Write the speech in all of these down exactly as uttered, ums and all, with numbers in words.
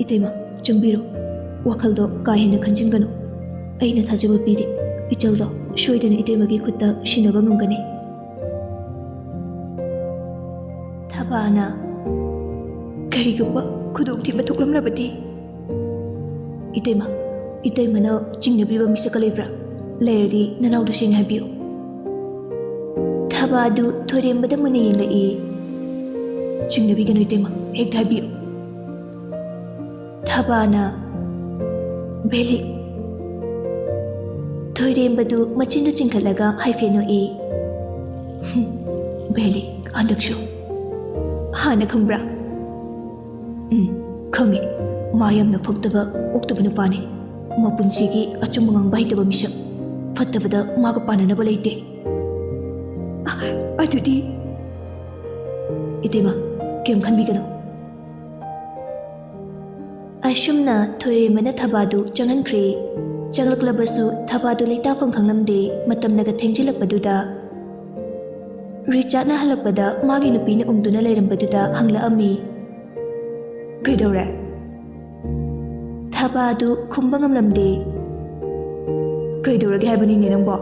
ꯏꯇꯩꯃ, ꯆꯪꯕꯤꯔꯣ꯫ ꯋꯥꯈꯜꯗꯣ ꯀꯥ ꯍꯦꯟꯅ ꯈꯟꯖꯤꯟꯒꯅꯨ꯫ ꯑꯩꯅ ꯊꯥꯖꯕ ꯄꯤꯔꯤ, ꯏꯆꯜꯗꯣ ꯁꯣꯏꯗꯅ ꯏꯇꯩꯃꯒꯤ ꯈꯨꯠꯇ ꯁꯤꯟꯅꯕ ꯉꯝꯒꯅꯤ꯫ ꯊꯕꯥꯅ, ꯀꯔꯤꯒꯨꯝꯕ ꯈꯨꯗꯣꯡꯊꯤꯕ ꯊꯣꯛꯂꯝꯂꯕꯗꯤ? ꯏꯇꯩꯃ, ꯏꯇꯩꯃꯅ ꯆꯤꯡꯅꯕꯤꯕ ꯃꯤꯁꯛꯀ ꯂꯩꯕ꯭ꯔꯥ? ꯂꯩꯔꯗꯤ ꯅꯅꯥꯎꯗ ꯁꯦꯡꯅ ꯍꯥꯏꯕꯤꯌꯨ꯫ ꯊꯕꯥꯗꯨ ꯊꯣꯏꯔꯦꯝꯕꯗ ꯃꯨꯟꯅ ꯌꯦꯡꯂꯛꯏ꯫ ꯆꯤꯡꯅꯕꯤꯒꯅꯨ ꯏꯇꯩꯃ, ꯍꯦꯛꯇ ꯍꯥꯏꯕꯤꯌꯨ꯫ ꯊꯕꯥꯅ, ꯕꯦꯂꯤ꯫ ꯊꯣꯏꯔꯦꯝꯕꯗꯨ ꯃꯆꯤꯟꯗꯨ ꯆꯤꯡꯈꯠꯂꯒ ꯍꯥꯏꯐꯦꯠ ꯅꯣꯛꯏ꯫ ꯍꯨꯝ, ꯕꯦꯂꯤ, ꯍꯟꯗꯛꯁꯨ꯫ ꯍꯥꯟꯅ ꯈꯪꯕ꯭ꯔꯥ? ꯎꯝ, ꯈꯪꯉꯤ꯫ ꯃꯥ ꯌꯥꯝꯅ ꯐꯠꯇꯕ, ꯑꯣꯛꯇꯕ ꯅꯨꯄꯥꯅꯤ꯫ ꯃꯄꯨꯟꯁꯤꯒꯤ ꯑꯆꯨꯝꯕ ꯉꯥꯡꯕ ꯍꯩꯇꯕ ꯃꯤꯁꯛ꯫ ꯐꯠꯇꯕꯗ ꯃꯥꯒ ꯄꯥꯟꯅꯅꯕ ꯂꯩꯇꯦ꯫ ꯑ, ꯑꯗꯨꯗꯤ? ꯏꯇꯩꯃ, ꯀꯩꯝ ꯈꯟꯕꯤꯒꯅꯨ꯫ ꯑꯁꯨꯝꯅ ꯊꯣꯏꯔꯦꯝꯕꯅ ꯊꯕꯥꯗꯨ ꯆꯪꯍꯟꯈ꯭ꯔꯦ꯫ ꯆꯪꯂꯛꯂꯕꯁꯨ ꯊꯕꯥꯗꯨ ꯂꯩꯇꯥꯐꯝ ꯈꯪꯂꯝꯗꯦ꯫ ꯃꯇꯝꯅꯒ ꯊꯦꯡꯖꯤꯜꯂꯛꯄꯗꯨꯗ ꯔꯤꯆꯥꯔꯗꯅ ꯍꯜꯂꯛꯄꯗ ꯃꯥꯒꯤ ꯅꯨꯄꯤꯅ ꯎꯪꯗꯨꯅ ꯂꯩꯔꯝꯕꯗꯨꯗ ꯍꯪꯂꯛꯑꯝꯃꯤ, "ꯀꯩꯗꯧꯔꯦ?" ꯊꯕꯥꯗꯨ ꯈꯨꯝꯕ ꯉꯝꯂꯝꯗꯦ꯫ "ꯀꯩꯗꯧꯔꯒꯦ ꯍꯥꯏꯕꯅꯤꯅꯦ ꯅꯪꯕꯣ?"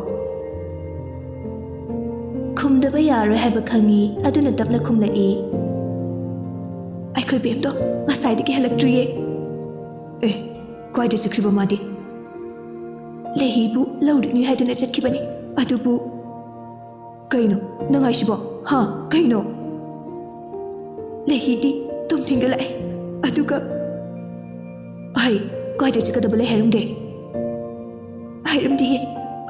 ꯈꯨꯝꯗꯕ ꯌꯥꯔꯣꯏ ꯍꯥꯏꯕ ꯈꯪꯉꯤ, ꯑꯗꯨꯅ ꯇꯞꯅ ꯈꯨꯝꯂꯛꯏ, "ꯑꯩꯈꯣꯏ ꯕꯦꯝꯗꯣ ꯉꯁꯥꯏꯗꯒꯤ ꯍꯜꯂꯛꯇ꯭ꯔꯤꯌꯦ꯫" "ꯑꯦ, ꯀꯥꯏꯗ ꯆꯠꯈ꯭ꯔꯤꯕ ꯃꯥꯗꯤ?" "ꯂꯩꯍꯤꯕꯨ ꯂꯧꯔꯨꯅꯤ ꯍꯥꯏꯗꯨꯅ ꯆꯠꯈꯤꯕꯅꯤ, ꯑꯗꯨꯕꯨ..." "ꯀꯩꯅꯣ ꯅꯪ ꯍꯥꯏꯁꯤꯕꯣ? ꯍꯥ, ꯀꯩꯅꯣ?" "ꯂꯩꯍꯤꯗꯤ ꯇꯨꯝ ꯊꯦꯡꯒꯠꯂꯛꯑꯦ, ꯑꯗꯨꯒ..." "ꯍꯩ, ꯀꯥꯏꯗ ꯆꯠꯀꯗꯕ ꯂꯩ ꯍꯥꯏꯔꯝꯒꯦ?" "ꯍꯥꯏꯔꯝꯗꯤꯌꯦ,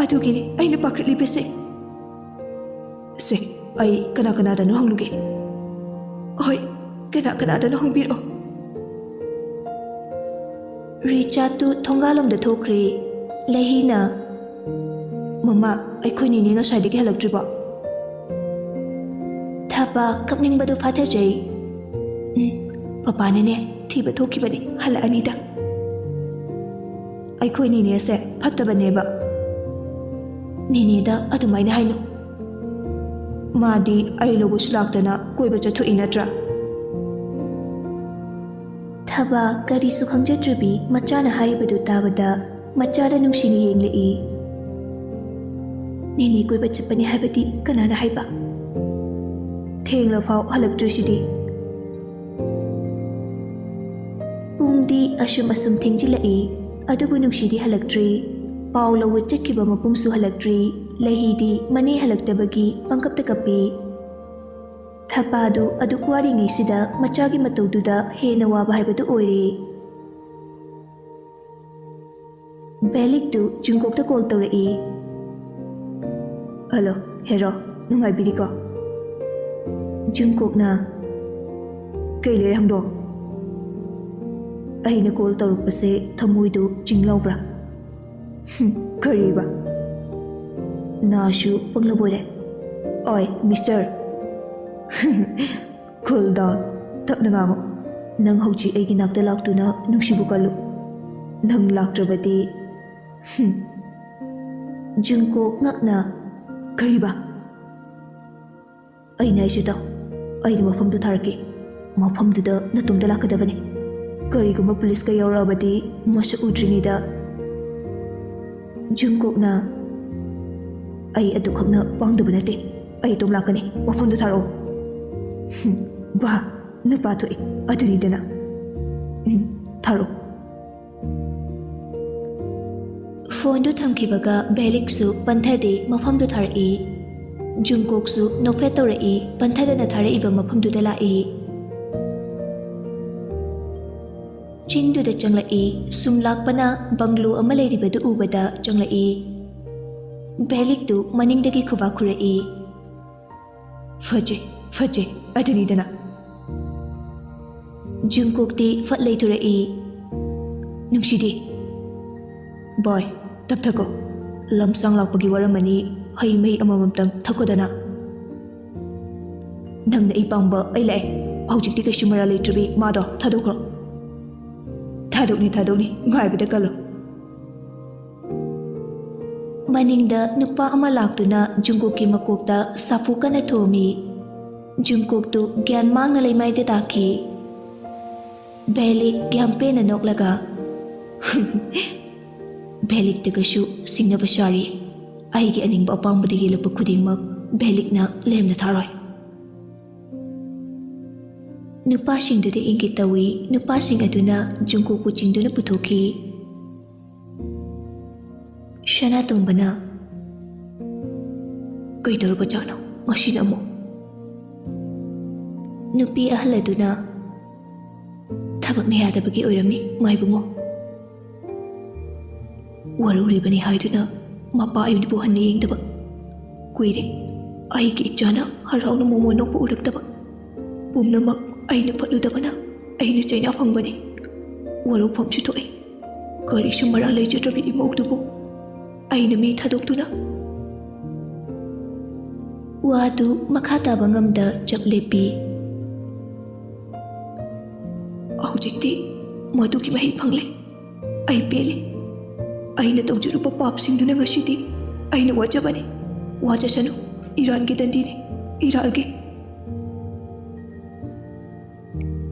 ꯑꯗꯨꯒꯤꯅꯦ ꯑꯩꯅ ꯄꯥꯈꯠꯂꯤꯕꯁꯦ꯫" "ꯁꯦ, ꯑꯩ ꯀꯅꯥ ꯀꯅꯥꯗꯅꯣ ꯍꯪꯂꯨꯒꯦ꯫" "ꯍꯣꯏ, ꯀꯅꯥ ꯀꯅꯥꯗꯅꯣ ꯍꯪꯕꯤꯔꯛꯑꯣ꯫" ꯔꯤꯆꯥꯔꯗꯇꯨ ꯊꯣꯡꯒꯥꯜꯂꯣꯝꯗ ꯊꯣꯛꯈ꯭ꯔꯦ꯫ ꯂꯩꯍꯤꯅ, "ꯃꯃꯥ, ꯑꯩꯈꯣꯏ ꯅꯦꯅꯦ ꯉꯁꯥꯏꯗꯒꯤ ꯍꯜꯂꯛꯇ꯭ꯔꯤꯕꯣ?" ꯊꯕꯥ ꯀꯞꯅꯤꯡꯕꯗꯨ ꯐꯥꯊꯖꯩ꯫ "ꯎꯝ, ꯄꯄꯥꯅꯅꯦ ꯊꯤꯕ ꯊꯣꯛꯈꯤꯕꯅꯤ, ꯍꯜꯂꯛꯑꯅꯤꯗ꯫" "ꯑꯩꯈꯣꯏ ꯅꯦꯅꯦꯁꯦ ꯐꯠꯇꯕꯅꯦꯕ꯫ ꯅꯦꯅꯦꯗ ꯑꯗꯨꯃꯥꯏꯅ ꯍꯥꯏꯅꯨ꯫ ꯃꯥꯗꯤ ꯑꯩ ꯂꯧꯕꯁꯨ ꯂꯥꯛꯇꯅ ꯀꯣꯏꯕ ꯆꯠꯊꯣꯛꯏ ꯅꯠꯇ꯭ꯔꯥ?" ꯊꯕꯥ ꯀꯔꯤꯁꯨ ꯈꯪꯖꯗ꯭ꯔꯕꯤ ꯃꯆꯥꯅ ꯍꯥꯏꯔꯤꯕꯗꯨ ꯇꯥꯕꯗ ꯃꯆꯥꯗ ꯅꯨꯡꯁꯤꯅ ꯌꯦꯡꯂꯛꯏ꯫ "ꯅꯦꯅꯦ ꯀꯣꯏꯕ ꯆꯠꯄꯅꯤ ꯍꯥꯏꯕꯗꯤ ꯀꯅꯥꯅ ꯍꯥꯏꯕ? ꯊꯦꯡꯂꯐꯥꯎ ꯍꯜꯂꯛꯇ꯭ꯔꯤꯁꯤꯗꯤ?" ꯄꯨꯡꯗꯤ ꯑꯁꯨꯝ ꯑꯁꯨꯝ ꯊꯦꯡꯖꯤꯜꯂꯛꯏ, ꯑꯗꯨꯕꯨ ꯅꯨꯡꯁꯤꯗꯤ ꯍꯜꯂꯛꯇ꯭ꯔꯤ꯫ ꯄꯥꯎ ꯂꯧꯕ ꯆꯠꯈꯤꯕ ꯃꯄꯨꯡꯁꯨ ꯍꯜꯂꯛꯇ꯭ꯔꯤ꯫ ꯂꯩꯍꯤꯗꯤ ꯃꯅꯦ ꯍꯜꯂꯛꯇꯕꯒꯤ ꯄꯪꯀꯞꯇ ꯀꯞꯄꯤ꯫ ꯊꯄꯥꯗꯨ ꯑꯗꯨꯛ ꯋꯥꯔꯤꯉꯩꯁꯤꯗ ꯃꯆꯥꯒꯤ ꯃꯇꯧꯗꯨꯗ ꯍꯦꯟꯅ ꯋꯥꯕ ꯍꯥꯏꯕꯗꯨ ꯑꯣꯏꯔꯦ꯫ ꯕꯦꯂꯤꯛꯇꯨ ꯖꯨꯡꯀꯣꯛꯇ ꯀꯣꯜ ꯇꯧꯔꯛꯏ꯫ "ꯍꯜꯂꯣ, ꯍꯦꯔꯣ, ꯅꯨꯡꯉꯥꯏꯕꯤꯔꯤꯀꯣ?" ꯖꯨꯡꯀꯣꯛꯅ, "ꯀꯩ ꯂꯩꯔꯦ ꯍꯪꯗꯣ?" "ꯑꯩꯅ ꯀꯣꯜ ꯇꯧꯔꯛꯄꯁꯦ ꯊꯃꯣꯏꯗꯨ ꯆꯤꯡ ꯂꯥꯎꯕ꯭ꯔꯥ?" "ꯍꯨꯝ, ꯀꯔꯤꯕ? ꯅꯥꯁꯨ ꯄꯪꯂꯕꯣꯏꯔꯦ꯫ ꯑꯣꯏ, ꯃꯤꯁꯇꯔ, cool down, ꯇꯞꯅ ꯉꯥꯡꯉꯨ꯫ ꯅꯪ ꯍꯧꯖꯤꯛ ꯑꯩꯒꯤ ꯅꯥꯛꯇ ꯂꯥꯛꯇꯨꯅ ꯅꯨꯡꯁꯤꯕꯨ ꯀꯜꯂꯨ꯫ ꯅꯪ ꯂꯥꯛꯇ꯭ꯔꯕꯗꯤ, ꯍꯨꯝ꯫" ꯖꯨꯡꯀꯣꯛ ꯉꯛꯅ, "ꯀꯔꯤꯕ?" "ꯑꯩꯅ ꯍꯥꯏꯁꯦ ꯇꯥꯎ, ꯑꯩꯅ ꯃꯐꯝꯗꯨ ꯊꯥꯔꯛꯀꯦ꯫ ꯃꯐꯝꯗꯨꯗ ꯅꯇꯣꯝꯇ ꯂꯥꯛꯀꯗꯕꯅꯤ꯫ ꯀꯔꯤꯒꯨꯝꯕ ꯄꯨꯂꯤꯁꯀ ꯌꯥꯎꯔꯛꯑꯕꯗꯤ ꯃꯁꯛ ꯎꯗ꯭ꯔꯤꯉꯩꯗ꯫" ꯖꯨꯡꯀꯣꯛꯅ, "ꯑꯩ ꯑꯗꯨꯈꯛꯅ ꯄꯥꯡꯗꯕ ꯅꯠꯇꯦ꯫ ꯑꯩ ꯏꯇꯣꯝ ꯂꯥꯛꯀꯅꯤ꯫ ꯃꯐꯝꯗꯨ ꯊꯥꯔꯛꯑꯣ꯫" ꯍꯨꯝ, ꯕꯥ, ꯅꯨꯄꯥ ꯊꯣꯛꯏ꯫ ꯑꯗꯨꯅꯤꯗꯅ꯫ ꯎꯝ, ꯊꯥꯔꯛꯑꯣ꯫ ꯐꯣꯟꯗꯨ ꯊꯝꯈꯤꯕꯒ ꯕꯦꯂꯤꯛꯁꯨ ꯄꯟꯊꯗꯦ ꯃꯐꯝꯗꯨ ꯊꯥꯔꯛꯏ꯫ ꯖꯨꯡꯀꯣꯛꯁꯨ ꯅꯣꯛꯐꯦꯠ ꯇꯧꯔꯛꯏ, ꯄꯟꯊꯗꯅ ꯊꯥꯔꯛꯏꯕ ꯃꯐꯝꯗꯨꯗ ꯂꯥꯛꯏ꯫ ꯆꯤꯡꯗꯨꯗ ꯆꯪꯂꯛꯏ꯫ ꯁꯨꯝ ꯂꯥꯛꯄꯅ ꯕꯪꯒ꯭ꯂꯣ ꯑꯃ ꯂꯩꯔꯤꯕꯗꯨ ꯎꯕꯗ ꯆꯪꯂꯛꯏ꯫ ꯕꯦꯂꯤꯛꯇꯨ ꯃꯅꯤꯡꯗꯒꯤ ꯈꯨꯕꯥꯛ ꯈꯨꯔꯛꯏ꯫ "ꯐꯖꯩ, ꯐꯖꯩ, ꯑꯗꯨꯅꯤꯗꯅ꯫" ꯖꯨꯡꯀꯣꯛꯇꯤ ꯐꯠ ꯂꯩꯊꯣꯔꯛꯏ꯫ "ꯅꯨꯡꯁꯤꯗꯤ꯫ ꯕꯣꯏ, ꯇꯞꯊꯈꯣ꯫ ꯂꯝꯁꯥꯡ ꯂꯥꯛꯄꯒꯤ ꯋꯥꯔꯝꯃꯅꯤ, ꯍꯩ ꯃꯍꯤ ꯑꯃꯃꯝꯇꯪ ꯊꯛꯈꯣꯗꯅ꯫" "ꯅꯪꯅ ꯑꯩ ꯄꯥꯝꯕ ꯑꯩ ꯂꯥꯛꯑꯦ꯫ ꯍꯧꯖꯤꯛꯇꯤ ꯀꯩꯁꯨ ꯃꯔꯥꯜ ꯂꯩꯇ꯭ꯔꯕꯤ ꯃꯥꯗꯣ ꯊꯥꯗꯣꯛꯈ꯭ꯔꯣ꯫" "ꯊꯥꯗꯣꯛꯅꯤ, ꯊꯥꯗꯣꯛꯅꯤ, ꯉꯥꯏꯕꯗ ꯀꯜꯂꯣ꯫" ꯃꯅꯤꯡꯗ ꯅꯨꯄꯥ ꯑꯃ ꯂꯥꯛꯇꯨꯅ ꯖꯨꯡꯀꯣꯛꯀꯤ ꯃꯀꯣꯛꯇ ꯁꯥꯐꯨ ꯀꯟꯅ ꯊꯣꯝꯃꯤ꯫ ꯖꯨꯡꯀꯣꯛꯇꯨ ꯒ꯭ꯌꯥꯟ ꯃꯥꯡꯅ ꯂꯩꯃꯥꯏꯗ ꯇꯥꯈꯤ꯫ ꯚꯦꯂꯤꯛ ꯌꯥꯝ ꯄꯦꯟꯅ ꯅꯣꯛꯂꯒ, "ꯚꯦꯂꯤꯛꯇꯒꯁꯨ ꯁꯤꯡꯅꯕ ꯁꯥꯔꯤ꯫ ꯑꯩꯒꯤ ꯑꯅꯤꯡꯕ ꯑꯄꯥꯝꯕꯗꯒꯤ ꯂꯨꯄꯥ ꯈꯨꯗꯤꯡꯃꯛ ꯚꯦꯂꯤꯛꯅ ꯂꯦꯝꯅ ꯊꯥꯔꯣꯏ꯫" ꯅꯨꯄꯥꯁꯤꯡꯗꯨꯗ ꯏꯪꯒꯤꯠ ꯇꯧꯏ꯫ ꯅꯨꯄꯥꯁꯤꯡ ꯑꯗꯨꯅ ꯖꯨꯡꯀꯨꯛꯄꯨ ꯆꯤꯡꯗꯨꯅ ꯄꯨꯊꯣꯛꯈꯤ꯫ ꯁꯅꯥꯇꯣꯝꯕꯅ, "ꯀꯩꯗꯧꯔꯕꯖꯥꯠꯅꯣ ꯉꯁꯤꯅ ꯑꯃꯨꯛ?" ꯅꯨꯄꯤ ꯑꯍꯜ ꯑꯗꯨꯅ, "ꯊꯕꯛꯅ ꯌꯥꯗꯕꯒꯤ ꯑꯣꯏꯔꯝꯅꯤ, ꯃꯥꯏꯕꯨꯡꯉꯣ꯫ ꯋꯥꯔꯧꯔꯤꯕꯅꯤ ꯍꯥꯏꯗꯨꯅ ꯃꯄꯥ ꯑꯩꯕꯨ ꯍꯟꯅ ꯌꯦꯡꯗꯕ ꯀꯨꯏꯔꯦ꯫ ꯑꯩꯒꯤ ꯏꯆꯥꯅ ꯍꯔꯥꯎꯅ ꯃꯣꯃꯣꯟ ꯅꯣꯛꯄ ꯎꯔꯛꯇꯕ꯫ ꯄꯨꯝꯅꯃꯛ ꯑꯩꯅ ꯐꯠꯂꯨꯗꯕꯅ ꯑꯩꯅ ꯆꯩꯅꯥ ꯐꯪꯕꯅꯤ꯫ ꯋꯥꯔꯧꯐꯝꯁꯨ ꯊꯣꯛꯏ꯫ ꯀꯔꯤꯁꯨ ꯃꯔꯥꯜ ꯂꯩꯖꯗ꯭ꯔꯕꯤ ꯏꯃꯧꯗꯨꯕꯨ ꯑꯩꯅ ꯃꯤ ꯊꯥꯗꯣꯛꯇꯨꯅ꯫" ꯋꯥꯗꯨ ꯃꯈꯥ ꯇꯥꯕ ꯉꯝꯗ ꯆꯞ ꯂꯦꯞꯄꯤ꯫ "ꯍꯧꯖꯤꯛꯇꯤ ꯃꯗꯨꯒꯤ ꯃꯍꯩ ꯐꯪꯂꯦ꯫ ꯑꯩ ꯄꯦꯜꯂꯦ꯫ ꯑꯩꯅ ꯇꯧꯖꯔꯨꯕ ꯄꯥꯞꯁꯤꯡꯗꯨꯅ ꯉꯁꯤꯗꯤ ꯑꯩꯅ ꯋꯥꯖꯕꯅꯤ꯫ ꯋꯥꯖꯁꯅꯨ, ꯏꯔꯥꯟꯒꯤ ꯗꯟꯗꯤꯅꯤ, ꯏꯔꯥꯜꯒꯤ꯫"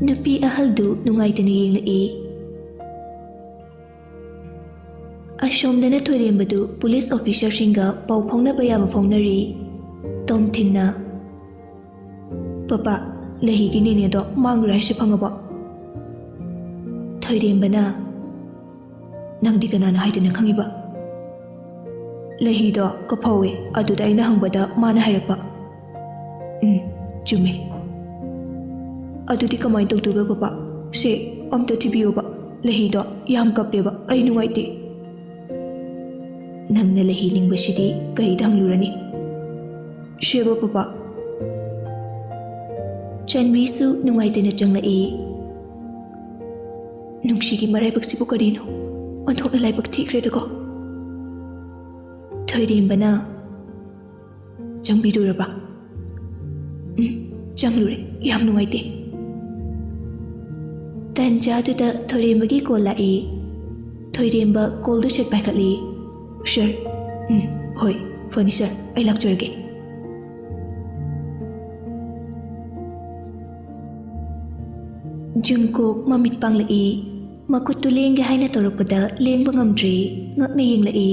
ꯅꯨꯄꯤ ꯑꯍꯜꯗꯨ ꯅꯨꯡꯉꯥꯏꯇꯅ ꯌꯦꯡꯂꯛꯏ꯫ ꯑꯁꯣꯝꯗꯅ ꯊꯣꯏꯔꯦꯝꯕꯗꯨ ꯄꯨꯂꯤꯁ ꯑꯣꯐꯤꯁꯔꯁꯤꯡꯒ ꯄꯥꯎ ꯐꯥꯎꯅꯕ ꯌꯥꯕ ꯐꯥꯎꯅꯔꯤ꯫ ꯇꯣꯝꯊꯤꯟꯅ, "ꯄꯄꯥ, ꯂꯩꯍꯤꯒꯤ ꯅꯦꯅꯦꯗꯣ ꯃꯥꯡꯈ꯭ꯔꯦ ꯍꯥꯏꯁꯦ ꯈꯪꯉꯕꯣ?" ꯊꯣꯏꯔꯦꯝꯕꯅ, "ꯅꯪꯗꯤ ꯀꯅꯥꯅ ꯍꯥꯏꯗꯅ ꯈꯪꯉꯤꯕ?" "ꯂꯩꯍꯤꯗꯣ ꯀꯐꯧꯋꯦ, ꯑꯗꯨꯗ ꯑꯩꯅ ꯍꯪꯕꯗ ꯃꯥꯅ ꯍꯥꯏꯔꯛꯄ꯫" "ꯎꯝ, ꯆꯨꯝꯃꯦ꯫ ꯑꯗꯨꯗꯤ ꯀꯃꯥꯏꯅ ꯇꯧꯗꯣꯏꯕ ꯄꯄꯥ? ꯁꯦ, ꯑꯝꯇ ꯊꯤꯕꯤꯌꯣꯕ꯫ ꯂꯩꯍꯤꯗꯣ ꯌꯥꯝ ꯀꯞꯄꯦꯕ, ꯑꯩ ꯅꯨꯡꯉꯥꯏꯇꯦ꯫" "ꯅꯪꯅ ꯂꯩꯍꯤ ꯅꯤꯡꯕꯁꯤꯗꯤ ꯀꯔꯤꯗ ꯍꯪꯂꯨꯔꯅꯤ? ꯁꯦꯕ ꯄꯄꯥ꯫" ꯆꯟꯕꯤꯁꯨ ꯅꯨꯡꯉꯥꯏꯇꯅ ꯆꯪꯂꯛꯏ꯫ "ꯅꯨꯡꯁꯤꯒꯤ ꯃꯔꯥꯏꯕꯛꯁꯤꯕꯨ ꯀꯔꯤꯅꯣ? ꯑꯣꯟꯊꯣꯛꯅ ꯂꯥꯏꯕꯛ ꯊꯤꯈ꯭ꯔꯦꯗꯀꯣ꯫" ꯊꯣꯏꯔꯦꯝꯕꯅ, "ꯆꯪꯕꯤꯔꯨꯔꯕ?" "ꯎꯝ, ꯆꯪꯂꯨꯔꯦ꯫ ꯌꯥꯝ ꯅꯨꯡꯉꯥꯏꯇꯦ꯫" ꯇꯟꯖꯥꯗꯨꯗ ꯊꯣꯏꯔꯦꯝꯕꯒꯤ ꯀꯣꯜ ꯂꯥꯛꯏ꯫ ꯊꯣꯏꯔꯦꯝꯕ ꯀꯣꯜꯗꯨ ꯁꯠ ꯄꯥꯏꯈꯠꯂꯤ꯫ "ꯁꯥꯔ꯫" "ꯎꯝ, ꯍꯣꯏ, ꯐꯅꯤ ꯁꯥꯔ, ꯑꯩ ꯂꯥꯛꯆꯔꯒꯦ꯫" ꯖꯨꯡꯀꯣꯛ ꯃꯃꯤꯠ ꯄꯥꯡꯂꯛꯏ꯫ ꯃꯈꯨꯠꯇꯨ ꯂꯦꯡꯒꯦ ꯍꯥꯏꯅ ꯇꯧꯔꯛꯄꯗ ꯂꯦꯡꯕ ꯉꯝꯗ꯭ꯔꯦ꯫ ꯉꯛꯅ ꯌꯦꯡꯂꯛꯏ꯫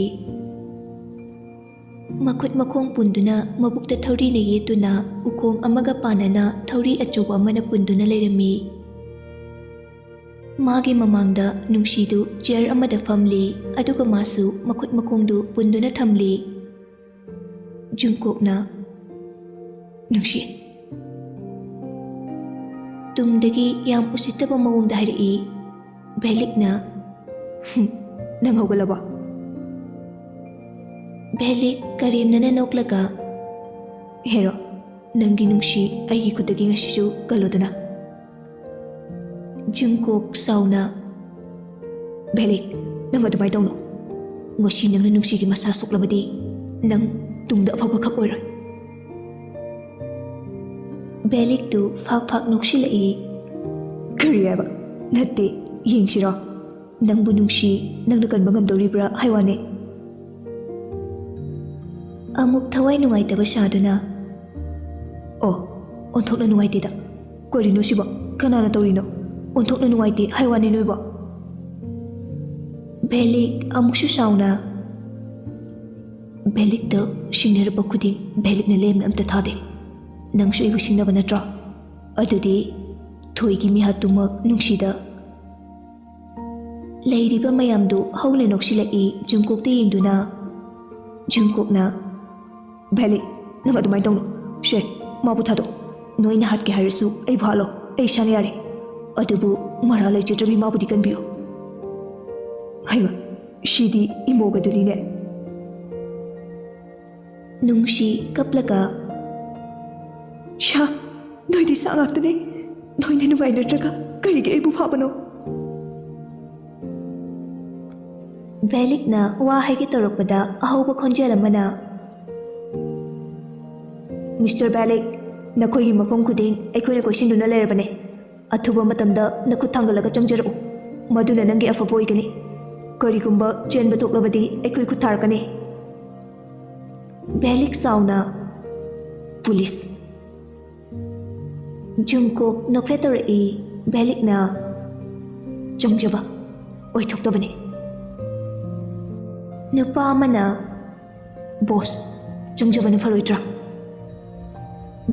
ꯃꯈꯨꯠ ꯃꯈꯣꯡ ꯄꯨꯟꯗꯨꯅ ꯃꯕꯨꯛꯇ ꯊꯧꯔꯤꯅ ꯌꯦꯠꯇꯨꯅ ꯎꯈꯣꯡ ꯑꯃꯒ ꯄꯥꯟꯅꯅ ꯊꯧꯔꯤ ꯑꯆꯧꯕ ꯑꯃꯅ ꯄꯨꯟꯗꯨꯅ ꯂꯩꯔꯝꯃꯤ꯫ ꯃꯥꯒꯤ ꯃꯃꯥꯡꯗ ꯅꯨꯡꯁꯤꯗꯨ ꯆꯤꯌꯔ ꯑꯃꯗ ꯐꯝꯂꯤ, ꯑꯗꯨꯒ ꯃꯥꯁꯨ ꯃꯈꯨꯠ ꯃꯈꯣꯡꯗꯨ ꯄꯨꯟꯗꯨꯅ ꯊꯝꯂꯤ꯫ ꯖꯨꯡꯀꯣꯛꯅ, "ꯅꯨꯡꯁꯤ꯫" ꯇꯨꯡꯗꯒꯤ ꯌꯥꯝ ꯎꯁꯤꯠꯇꯕ ꯃꯑꯣꯡꯗ ꯍꯥꯏꯔꯛꯏ꯫ ꯚꯦꯂꯤꯛꯅ, "ꯍꯨꯝ, ꯅꯪ ꯍꯧꯒꯠꯂꯕꯣ?" ꯚꯦꯂꯤꯛ ꯀꯔꯦꯝꯅꯅ ꯅꯣꯛꯂꯒ, "ꯍꯦꯔꯣ, ꯅꯪꯒꯤ ꯅꯨꯡꯁꯤ ꯑꯩꯒꯤ ꯈꯨꯠꯇꯒꯤ ꯉꯁꯤꯁꯨ ꯀꯜꯂꯣꯗꯅ꯫" ꯖꯨꯡꯀꯣꯛ ꯁꯥꯎꯅ, "ꯚꯦꯂꯤꯛ, ꯅꯪ ꯑꯗꯨꯃꯥꯏꯅ ꯇꯧꯅꯨ꯫ ꯉꯁꯤ ꯅꯪꯅ ꯅꯨꯡꯁꯤꯒꯤ ꯃꯁꯥ ꯁꯣꯛꯂꯕꯗꯤ ꯅꯪ ꯇꯨꯡꯗ ꯑꯐꯕ ꯈꯛ ꯑꯣꯏꯔꯣꯏ꯫" ꯚꯦꯂꯤꯛꯇꯨ ꯐꯥꯛ ꯐꯥꯛ ꯅꯣꯛꯁꯤꯜꯂꯛꯏ꯫ "ꯀꯔꯤ ꯍꯥꯏꯕ? ꯅꯠꯇꯦ, ꯌꯦꯡꯁꯤꯔꯣ? ꯅꯪꯕꯨ ꯅꯨꯡꯁꯤ, ꯅꯪꯅ ꯀꯟꯕ ꯉꯝꯗꯧꯔꯤꯕ꯭ꯔꯥ ꯍꯥꯏ ꯋꯥꯅꯦ?" ꯑꯃꯨꯛ ꯊꯋꯥꯏ ꯅꯨꯡꯉꯥꯏꯇꯕ ꯁꯥꯗꯨꯅ, "ꯑꯣ, ꯑꯣꯟꯊꯣꯛꯅ ꯅꯨꯡꯉꯥꯏꯇꯦꯗ꯫ ꯀꯔꯤꯅꯣ ꯁꯤꯕꯣ? ꯀꯅꯥꯅ ꯇꯧꯔꯤꯅꯣ? ꯑꯣꯟꯊꯣꯛꯅ ꯅꯨꯡꯉꯥꯏꯇꯦ ꯍꯥꯏ ꯋꯥꯅꯦ ꯅꯣꯏꯕꯣ?" ꯚꯦꯂꯤꯛ ꯑꯃꯨꯛꯁꯨ ꯁꯥꯎꯅ, "ꯚꯦꯂꯤꯛꯇ ꯁꯤꯡꯅꯔꯛꯄ ꯈꯨꯗꯤꯡ ꯚꯦꯂꯤꯛꯅ ꯂꯦꯝꯅ ꯑꯝꯇ ꯊꯥꯗꯦ꯫ ꯅꯪꯁꯨ ꯑꯩꯕꯨ ꯁꯤꯡꯅꯕ ꯅꯠꯇ꯭ꯔꯣ? ꯑꯗꯨꯗꯤ ꯊꯣꯏꯒꯤ ꯃꯤꯍꯥꯠꯇꯨꯃꯛ ꯅꯨꯡꯁꯤꯗ?" ꯂꯩꯔꯤꯕ ꯃꯌꯥꯝꯗꯨ ꯍꯧꯅ ꯅꯣꯛꯁꯤꯜꯂꯛꯏ, ꯖꯨꯡꯀꯣꯛꯇ ꯌꯦꯡꯗꯨꯅ꯫ ꯖꯨꯡꯀꯣꯛꯅ, "ꯚꯦꯂꯤꯛ, ꯅꯪ ꯑꯗꯨꯃꯥꯏꯅ ꯇꯧꯅꯨ꯫ ꯁꯦ, ꯃꯥꯕꯨ ꯊꯥꯗꯣꯛ꯫ ꯅꯣꯏꯅ ꯍꯥꯠꯀꯦ ꯍꯥꯏꯔꯁꯨ ꯑꯩꯕꯨ ꯍꯥꯠꯂꯣ, ꯑꯩ ꯏꯁꯥꯅ ꯌꯥꯔꯦ꯫ ꯑꯗꯨꯕꯨ ꯃꯔꯥꯜ ꯂꯩꯖꯗ꯭ꯔꯕꯤ ꯃꯥꯕꯨꯗꯤ ꯀꯟꯕꯤꯌꯨ꯫" ꯍꯩꯃ, ꯁꯤꯗꯤ ꯏꯃꯣꯒꯗꯨꯅꯤꯅꯦ꯫ ꯅꯨꯡꯁꯤ ꯀꯞꯂꯒ, "ꯁꯥ, ꯅꯣꯏꯗꯤ ꯁꯥ ꯉꯥꯛꯇꯅꯦ꯫ ꯅꯣꯏꯅ ꯅꯨꯡꯉꯥꯏ ꯅꯠꯇ꯭ꯔꯒ ꯀꯔꯤꯒꯤ ꯑꯩꯕꯨ ꯐꯥꯕꯅꯣ?" ꯚꯦꯂꯤꯛꯅ ꯋꯥ ꯍꯥꯏꯒꯦ ꯇꯧꯔꯛꯄꯗ ꯑꯍꯧꯕ ꯈꯣꯟꯖꯦꯜ ꯑꯃꯅ, "ꯃꯤꯁꯇꯔ ꯚꯦꯂꯤꯛ, ꯅꯈꯣꯏꯒꯤ ꯃꯐꯝ ꯈꯨꯗꯤꯡ ꯑꯩꯈꯣꯏꯅ ꯀꯣꯏꯁꯤꯟꯗꯨꯅ ꯂꯩꯔꯕꯅꯦ꯫ ꯑꯊꯨꯕ ꯃꯇꯝꯗ ꯅꯈꯨꯠ ꯊꯥꯡꯒꯠꯂꯒ ꯆꯪꯖꯔꯛꯎ꯫ ꯃꯗꯨꯅ ꯅꯪꯒꯤ ꯑꯐꯕ ꯑꯣꯏꯒꯅꯤ꯫ ꯀꯔꯤꯒꯨꯝꯕ ꯆꯦꯟꯕ ꯊꯣꯛꯂꯕꯗꯤ ꯑꯩꯈꯣꯏ ꯈꯨꯠ ꯊꯥꯔꯛꯀꯅꯤ꯫" ꯚꯦꯂꯤꯛ ꯆꯥꯎꯅ, "ꯄꯨꯂꯤꯁ!" ꯖꯨꯡꯀꯣꯛ ꯅꯣꯛꯐꯦꯠ ꯇꯧꯔꯛꯏ꯫ ꯚꯦꯂꯤꯛꯅ ꯆꯪꯖꯕ ꯑꯣꯏꯊꯣꯛꯇꯕꯅꯤ꯫ ꯅꯨꯄꯥ ꯑꯃꯅ, "ꯕꯣꯁ, ꯆꯪꯖꯕꯅ ꯐꯔꯣꯏꯗ꯭ꯔꯥ?"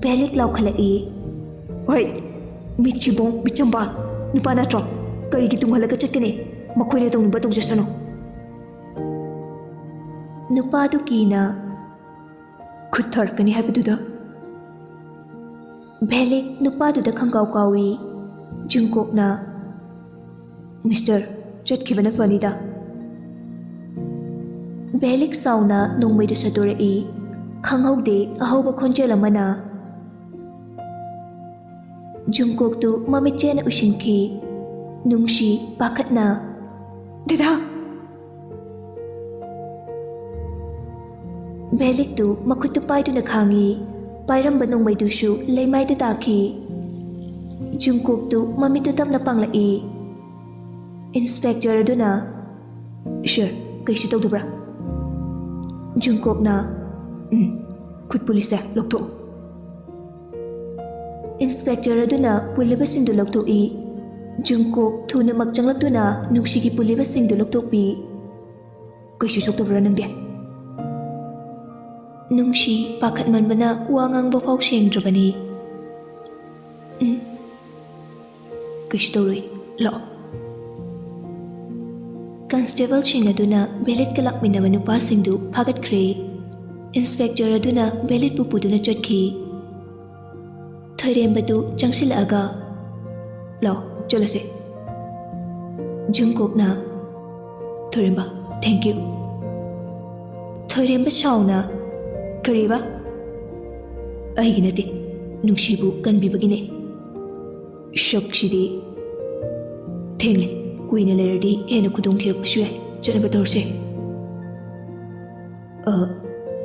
ꯚꯦꯂꯤꯛ ꯂꯥꯎꯈꯠꯂꯛꯏ, "ꯍꯣꯏ, ꯃꯤꯠ ꯆꯤꯕꯣꯡ, ꯃꯤꯆꯝꯕ, ꯅꯨꯄꯥ ꯅꯠꯇ꯭ꯔꯣ? ꯀꯔꯤꯒꯤ ꯇꯨꯡꯍꯜꯂꯒ ꯆꯠꯀꯅꯤ? ꯃꯈꯣꯏꯅ ꯇꯧꯅꯤꯡꯕ ꯇꯧꯖꯁꯅꯨ꯫" ꯅꯨꯄꯥꯗꯨ ꯀꯤꯅ, "ꯈꯨꯠ ꯊꯥꯔꯛꯀꯅꯤ ꯍꯥꯏꯕꯗꯨꯗ?" ꯚꯦꯂꯤꯛ ꯅꯨꯄꯥꯗꯨꯗ ꯈꯪꯀꯥꯎ ꯀꯥꯎꯏ꯫ ꯖꯨꯡꯀꯣꯛꯅ, "ꯃꯤꯁꯇꯔ, ꯆꯠꯈꯤꯕꯅ ꯐꯅꯤꯗ꯫" ꯚꯦꯂꯤꯛ ꯆꯥꯎꯅ ꯅꯣꯡꯃꯩꯗꯨ ꯁꯠꯇꯣꯔꯛꯏ꯫ ꯈꯪꯍꯧꯗꯦ ꯑꯍꯧꯕ ꯈꯣꯟꯖꯦꯜ ꯑꯃꯅ꯫ ꯖꯨꯡꯀꯣꯛꯇꯨ ꯃꯃꯤꯠ ꯆꯦꯅ ꯎꯏꯁꯤꯟꯈꯤ꯫ ꯅꯨꯡꯁꯤ ꯄꯥꯈꯠꯅ, "ꯗꯗꯥ!" ꯚꯦꯂꯤꯛꯇꯨ ꯃꯈꯨꯠꯇꯨ ꯄꯥꯏꯗꯨꯅ ꯈꯥꯡꯉꯤ꯫ ꯄꯥꯏꯔꯝꯕ ꯅꯣꯡꯃꯩꯗꯨꯁꯨ ꯂꯩꯃꯥꯏꯗ ꯇꯥꯈꯤ꯫ ꯖꯨꯡꯀꯣꯛꯇꯨ ꯃꯃꯤꯠꯇꯨ ꯇꯞꯅ ꯄꯥꯡꯂꯛꯏ꯫ ꯏꯟꯁꯄꯦꯛꯇꯔ ꯑꯗꯨꯅ, "ꯁꯥꯔ, ꯀꯩꯁꯨ ꯇꯧꯗꯕ꯭ꯔꯥ?" ꯖꯨꯡꯀꯣꯛꯅ, "ꯎꯝ, ꯈꯨꯠ ꯄꯨꯜꯂꯤꯁꯦ ꯂꯧꯊꯣꯛꯎ꯫" ꯏꯟꯁꯄꯦꯛꯇꯔ ꯑꯗꯨꯅ ꯄꯨꯜꯂꯤꯕꯁꯤꯡꯗꯨ ꯂꯧꯊꯣꯛꯏ꯫ ꯖꯨꯡꯀꯣꯛ ꯊꯨꯅꯃꯛ ꯆꯪꯂꯛꯇꯨꯅ ꯅꯨꯡꯁꯤꯒꯤ ꯄꯨꯜꯂꯤꯕꯁꯤꯡꯗꯨ ꯂꯧꯊꯣꯛꯄꯤ꯫ "ꯀꯩꯁꯨ ꯁꯣꯛꯇꯕ꯭ꯔꯥ ꯅꯪꯗꯤ?" ꯅꯨꯡꯁꯤ ꯄꯥꯈꯠꯃꯟꯕꯅ ꯋꯥ ꯉꯥꯡꯕ ꯐꯥꯎ ꯁꯦꯡꯗ꯭ꯔꯕꯅꯤ꯫ "ꯎꯝ, ꯀꯩꯁꯨ ꯇꯧꯔꯣꯏ, ꯂꯥꯛꯑꯣ꯫" ꯀꯟꯁꯇꯦꯕꯜꯁꯤꯡ ꯑꯗꯨꯅ ꯚꯦꯂꯤꯠꯀ ꯂꯥꯛꯃꯤꯟꯅꯕ ꯅꯨꯄꯥꯁꯤꯡꯗꯨ ꯐꯥꯒꯠꯈ꯭ꯔꯦ꯫ ꯏꯟꯁꯄꯦꯛꯇꯔ ꯑꯗꯨꯅ ꯚꯦꯂꯤꯠꯄꯨ ꯄꯨꯗꯨꯅ ꯆꯠꯈꯤ꯫ ꯊꯣꯏꯔꯦꯝꯕꯗꯨ ꯆꯪꯁꯤꯜꯂꯛꯑꯒ, "ꯂꯥꯛꯑꯣ, ꯆꯠꯂꯁꯦ꯫" ꯖꯨꯡꯀꯣꯛꯅ, "ꯊꯣꯏꯔꯦꯝꯕ, thank you꯫" ꯊꯣꯏꯔꯦꯝꯕ ꯁꯥꯎꯅ, "ꯀꯔꯤꯕ?" "ꯑꯩꯒꯤ ꯅꯠꯇꯦ, ꯅꯨꯡꯁꯤꯕꯨ ꯀꯟꯕꯤꯕꯒꯤꯅꯦ꯫" ꯁꯛꯁꯤꯗꯤ꯫ "ꯊꯦꯡꯂꯦ, ꯀꯨꯏꯅ ꯂꯩꯔꯗꯤ ꯍꯦꯟꯅ ꯈꯨꯗꯣꯡ ꯊꯤꯔꯛꯄꯁꯨ ꯌꯥꯏ, ꯆꯠꯅꯕ ꯇꯧꯔꯁꯦ꯫" "ꯑ,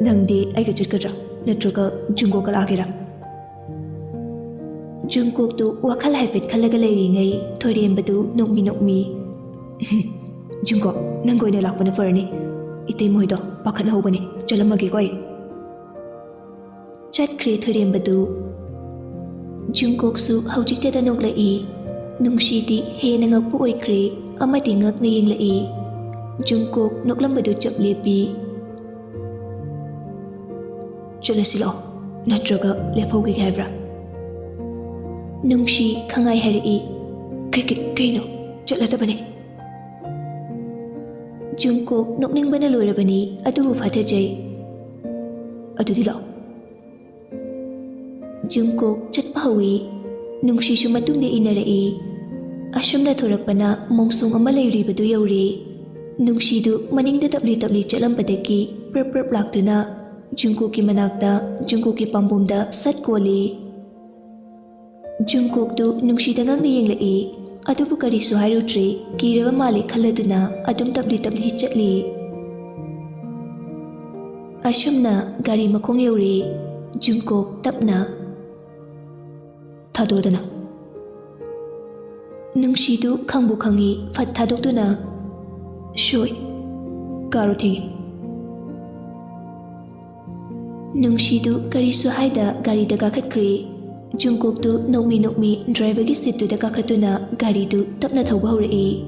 ꯅꯪꯗꯤ ꯑꯩꯒ ꯆꯠꯀꯗ꯭ꯔꯥ, ꯅꯠꯇ꯭ꯔꯒ ꯖꯨꯡꯀꯣꯛꯀ ꯂꯥꯛꯑꯒꯦꯔꯥ?" ꯖꯨꯡꯀꯣꯛꯇꯨ ꯋꯥꯈꯜ ꯍꯥꯏꯐꯦꯠ ꯈꯜꯂꯒ ꯂꯩꯔꯤꯉꯩ ꯊꯣꯏꯔꯦꯝꯕꯗꯨ ꯅꯣꯛꯃꯤ ꯅꯣꯛꯃꯤ, "ꯖꯨꯡꯀꯣꯛ, ꯅꯪꯒ ꯑꯣꯏꯅ ꯂꯥꯛꯄꯅ ꯐꯔꯅꯤ꯫ ꯏꯇꯩꯃ ꯍꯣꯏꯗꯣ ꯄꯥꯈꯠꯍꯧꯕꯅꯤ, ꯆꯠꯂꯝꯃꯒꯦꯀꯣ ꯑꯩ꯫" ꯆꯠꯈ꯭ꯔꯦ ꯊꯣꯏꯔꯦꯝꯕꯗꯨ꯫ ꯖꯨꯡꯀꯣꯛꯁꯨ ꯍꯧꯖꯤꯛꯇꯗ ꯅꯣꯛꯂꯛꯏ꯫ ꯅꯨꯡꯁꯤꯗꯤ ꯍꯦꯟꯅ ꯉꯛꯄ ꯑꯣꯏꯈ꯭ꯔꯦ ꯑꯃꯗꯤ ꯉꯛꯅ ꯌꯦꯡꯂꯛꯏ꯫ ꯖꯨꯡꯀꯣꯛ ꯅꯣꯛꯂꯝꯕꯗꯨ ꯆꯞ ꯂꯦꯞꯄꯤ꯫ "ꯆꯠꯂꯁꯤ ꯂꯥꯛꯑꯣ, ꯅꯠꯇ꯭ꯔꯒ ꯂꯦꯞꯍꯧꯈꯤꯒꯦ ꯍꯥꯏꯕ꯭ꯔꯥ?" ꯅꯨꯡꯁꯤ ꯈꯪꯉꯥꯏ ꯍꯥꯏꯔꯛꯏ꯫ "ꯀꯩ, ꯀꯩ, ꯀꯩꯅꯣ? ꯆꯠꯂꯗꯕꯅꯦ!" ꯖꯨꯡꯀꯣꯛ ꯅꯣꯛꯅꯤꯡꯕꯅ ꯂꯣꯏꯔꯕꯅꯤ, ꯑꯗꯨꯕꯨ ꯐꯥꯊꯖꯩ꯫ "ꯑꯗꯨꯗꯤ ꯂꯥꯛꯑꯣ꯫" ꯖꯨꯡꯀꯣꯛ ꯆꯠꯄ ꯍꯧꯏ꯫ ꯅꯨꯡꯁꯤꯁꯨ ꯃꯇꯨꯡꯗ ꯏꯟꯅꯔꯛꯏ꯫ ꯑꯁꯨꯝꯅ ꯊꯣꯔꯛꯄꯅ ꯃꯣꯡꯁꯣꯡ ꯑꯃ ꯂꯩꯔꯤꯕꯗꯨ ꯌꯧꯔꯦ꯫ ꯅꯨꯡꯁꯤꯗꯨ ꯃꯅꯤꯡꯗ ꯇꯞꯂꯤ ꯇꯞꯂꯤ ꯆꯠꯂꯝꯕꯗꯒꯤ ꯄ꯭ꯔꯞ ꯄ꯭ꯔꯞ ꯂꯥꯛꯇꯨꯅ ꯖꯨꯡꯀꯣꯛꯀꯤ ꯃꯅꯥꯛꯇ ꯖꯨꯡꯀꯣꯛꯀꯤ ꯄꯥꯝꯕꯣꯝꯗ ꯁꯠ ꯀꯣꯜꯂꯤ꯫ ꯖꯨꯡꯀꯣꯛꯇꯨ ꯅꯨꯡꯁꯤꯗ ꯉꯛꯅ ꯌꯦꯡꯂꯛꯏ, ꯑꯗꯨꯕꯨ ꯀꯔꯤꯁꯨ ꯍꯥꯏꯔꯨꯗ꯭ꯔꯦ꯫ ꯀꯤꯔꯕ ꯃꯥꯜꯂꯦ ꯈꯜꯂꯗꯨꯅ ꯑꯗꯨꯝ ꯇꯞꯂꯤ ꯇꯞꯂꯤ ꯆꯠꯂꯤ꯫ ꯑꯁꯨꯝꯅ ꯒꯥꯔꯤ ꯃꯈꯣꯡ ꯌꯧꯔꯦ꯫ ꯖꯨꯡꯀꯣꯛ ꯇꯞꯅ, "ꯊꯥꯗꯣꯛꯑꯣꯗꯅ꯫" ꯅꯨꯡꯁꯤꯗꯨ ꯈꯪꯕꯨ ꯈꯪꯉꯤ, ꯐꯠ ꯊꯥꯗꯣꯛꯇꯨꯅ, "ꯁꯣꯏ, ꯀꯥꯔꯣ, ꯊꯦꯡꯉꯦ꯫" ꯅꯨꯡꯁꯤꯗꯨ ꯀꯔꯤꯁꯨ ꯍꯥꯏꯗ ꯒꯥꯔꯤꯗ ꯀꯥꯈꯠꯈ꯭ꯔꯦ꯫ ꯖꯨꯡꯀꯣꯛꯇꯨ ꯅꯣꯛꯃꯤ ꯅꯣꯛꯃꯤ ꯗ꯭ꯔꯥꯏꯚꯔꯒꯤ ꯁꯤꯠꯇꯨꯗ ꯀꯥꯈꯠꯇꯨꯅ ꯒꯥꯔꯤꯗꯨ ꯇꯞꯅ ꯊꯧꯕ ꯍꯧꯔꯛꯏ꯫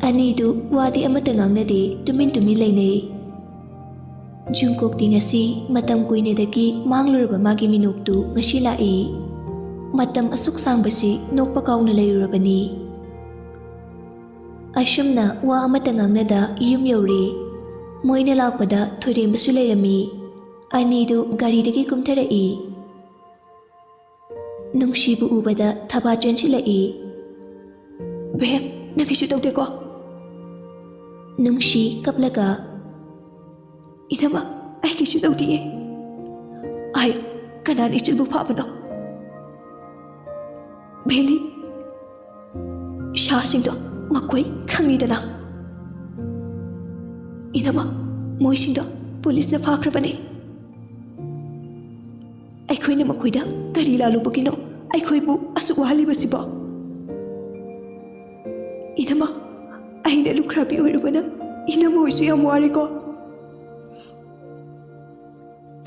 ꯑꯅꯤꯗꯨ ꯋꯥꯗꯤ ꯑꯃꯠꯇ ꯉꯥꯡꯅꯗꯦ, ꯇꯨꯃꯤꯟ ꯇꯨꯃꯤꯟ ꯂꯩꯅꯩ꯫ ꯖꯨꯡꯀꯣꯛꯇꯤ ꯉꯁꯤ ꯃꯇꯝ ꯀꯨꯏꯅꯗꯒꯤ ꯃꯥꯡꯂꯨꯔꯕ ꯃꯥꯒꯤ ꯃꯤꯅꯣꯛꯇꯨ ꯉꯁꯤ ꯂꯥꯛꯏ꯫ ꯃꯇꯝ ꯑꯁꯨꯛ ꯁꯥꯡꯕꯁꯤ ꯅꯣꯛꯄ ꯀꯥꯎꯅ ꯂꯩꯔꯨꯔꯕꯅꯤ꯫ ꯑꯁꯨꯝꯅ ꯋꯥ ꯑꯃꯠꯇ ꯉꯥꯡꯅꯗ ꯌꯨꯝ ꯌꯧꯔꯦ꯫ ꯃꯣꯏꯅ ꯂꯥꯛꯄꯗ ꯊꯣꯏꯔꯦꯝꯕꯁꯨ ꯂꯩꯔꯝꯃꯤ꯫ ꯑꯅꯤꯗꯨ ꯒꯥꯔꯤꯗꯒꯤ ꯀꯨꯝꯊꯔꯛꯏ꯫ ꯅꯨꯡꯁꯤꯕꯨ ꯎꯕꯗ ꯊꯕꯥ ꯆꯦꯟꯁꯤꯜꯂꯛꯏ꯫ "ꯕꯦꯝ, ꯅꯪ ꯀꯩꯁꯨ ꯇꯧꯗꯦꯀꯣ?" ꯅꯨꯡꯁꯤ ꯀꯞꯂꯒ, "ꯏꯅꯝꯃ, ꯑꯩ ꯀꯩꯁꯨ ꯇꯧꯗꯤꯌꯦ꯫ ꯑꯩ ꯀꯅꯥꯅ ꯏꯆꯟꯕꯨ ꯐꯥꯕꯅꯣ?" "ꯚꯦꯂꯤ, ꯁꯥꯁꯤꯡꯗꯣ ꯃꯈꯣꯏ ꯈꯪꯉꯤꯗꯅ?" "ꯏꯅꯝꯃ, ꯃꯣꯏꯁꯤꯡꯗꯣ ꯄꯨꯂꯤꯁꯅ ꯐꯥꯈ꯭ꯔꯕꯅꯦ꯫ ꯑꯩꯈꯣꯏꯅ ꯃꯈꯣꯏꯗ ꯀꯔꯤ ꯂꯥꯜꯂꯨꯕꯒꯤꯅꯣ ꯑꯩꯈꯣꯏꯕꯨ ꯑꯁꯨꯛ ꯋꯥꯍꯜꯂꯤꯕꯁꯤꯕꯣ? ꯏꯅꯝꯃ, ꯑꯩꯅ ꯂꯨꯈ꯭ꯔꯥꯕꯤ ꯑꯣꯏꯔꯨꯕꯅ ꯏꯅꯝꯃ ꯍꯣꯏꯁꯨ ꯌꯥꯝ ꯋꯥꯔꯦꯀꯣ꯫"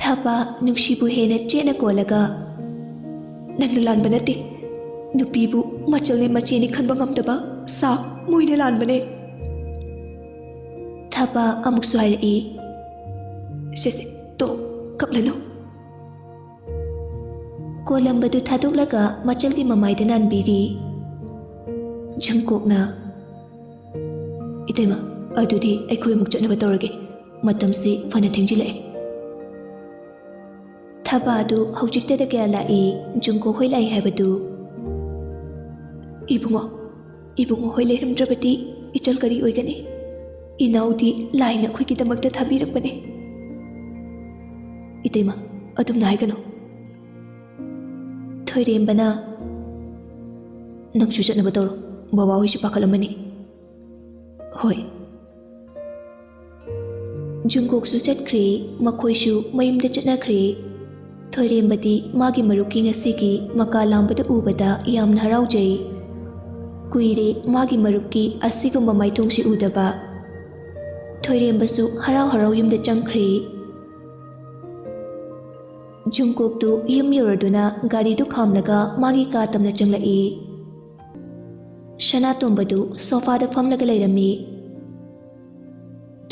ꯊꯥꯕ ꯅꯨꯡꯁꯤꯕꯨ ꯍꯦꯟꯅ ꯆꯦꯠꯅ ꯀꯣꯜꯂꯒ, "ꯅꯪꯅ ꯂꯥꯟꯕ ꯅꯠꯇꯦ꯫ ꯅꯨꯄꯤꯕꯨ ꯃꯆꯜꯅꯤ ꯃꯆꯦꯅꯤ ꯈꯟꯕ ꯉꯝꯗꯕ ꯁꯥ ꯃꯣꯏꯅ ꯂꯥꯟꯕꯅꯦ꯫ ꯊꯕ ꯑꯃꯨꯛꯁꯨ ꯍꯥꯏꯔꯛꯏ, "ꯁꯦ ꯁꯦ, ꯇꯣ, ꯀꯞꯂꯅꯨ"꯫ ꯀꯣꯂꯝꯕꯗꯨ ꯊꯥꯗꯣꯛꯂꯒ ꯃꯆꯜꯒꯤ ꯃꯃꯥꯏꯗ ꯅꯥꯟꯕꯤꯔꯤ꯫ ꯖꯪꯀꯣꯛꯅ, "ꯏꯇꯩꯃ, ꯑꯗꯨꯗꯤ ꯑꯩꯈꯣꯏ ꯑꯃꯨꯛ ꯆꯠꯅꯕ ꯇꯧꯔꯒꯦ꯫ ꯃꯇꯝꯁꯤ ꯐꯅ ꯊꯦꯡꯖꯤꯜꯂꯛꯑꯦ"꯫ ꯊꯕꯥꯗꯨ ꯍꯧꯖꯤꯛꯇꯗ ꯀꯌꯥ ꯂꯥꯛꯏ, ꯖꯨꯡꯀꯣꯛ ꯍꯣꯏ ꯂꯥꯛꯏ ꯍꯥꯏꯕꯗꯨ꯫ "ꯏꯕꯨꯡꯉꯣ, ꯏꯕꯨꯡꯉꯣ ꯍꯣꯏ ꯂꯩꯔꯝꯗ꯭ꯔꯕꯗꯤ ꯏꯆꯜ ꯀꯔꯤ ꯑꯣꯏꯒꯅꯤ? ꯏꯅꯥꯎꯗꯤ ꯂꯥꯏꯅ ꯑꯩꯈꯣꯏꯒꯤꯗꯃꯛꯇ ꯊꯥꯕꯤꯔꯛꯄꯅꯦ"꯫ "ꯏꯇꯩꯃ, ꯑꯗꯨꯝꯅ ꯍꯥꯏꯒꯅꯨ"꯫ ꯊꯣꯏꯔꯦꯝꯕꯅ, "ꯅꯪꯁꯨ ꯆꯠꯅꯕ ꯇꯧꯔꯣ, ꯕꯕꯥ ꯍꯣꯏꯁꯨ ꯄꯥꯈꯠꯂꯝꯃꯅꯤ"꯫ "ꯍꯣꯏ"꯫ ꯖꯨꯡꯀꯣꯛꯁꯨ ꯆꯠꯈ꯭ꯔꯦ, ꯃꯈꯣꯏꯁꯨ ꯃꯌꯨꯝꯗ ꯆꯠꯅꯈ꯭ꯔꯦ꯫ ꯊꯣꯏꯔꯦꯝꯕꯗꯤ ꯃꯥꯒꯤ ꯃꯔꯨꯞꯀꯤ ꯉꯁꯤꯒꯤ ꯃꯀꯥ ꯂꯥꯝꯕꯗ ꯎꯕꯗ ꯌꯥꯝꯅ ꯍꯔꯥꯎꯖꯩ꯫ ꯀꯨꯏꯔꯦ ꯃꯥꯒꯤ ꯃꯔꯨꯞꯀꯤ ꯑꯁꯤꯒꯨꯝꯕ ꯃꯥꯏꯊꯣꯡꯁꯤ ꯎꯗꯕ꯫ ꯊꯣꯏꯔꯦꯝꯕꯁꯨ ꯍꯔꯥꯎ ꯍꯔꯥꯎ ꯌꯨꯝꯗ ꯆꯪꯈ꯭ꯔꯦ꯫ ꯖꯨꯡꯀꯣꯛꯇꯨ ꯌꯨꯝ ꯌꯧꯔꯗꯨꯅ ꯒꯥꯔꯤꯗꯨ ꯈꯥꯝꯂꯒ ꯃꯥꯒꯤ ꯀꯥ ꯇꯝꯅ ꯆꯪꯂꯛꯏ꯫ ꯁꯅꯥꯇꯣꯝꯕꯗꯨ ꯁꯣꯐꯥꯗ ꯐꯝꯂꯒ ꯂꯩꯔꯝꯃꯤ꯫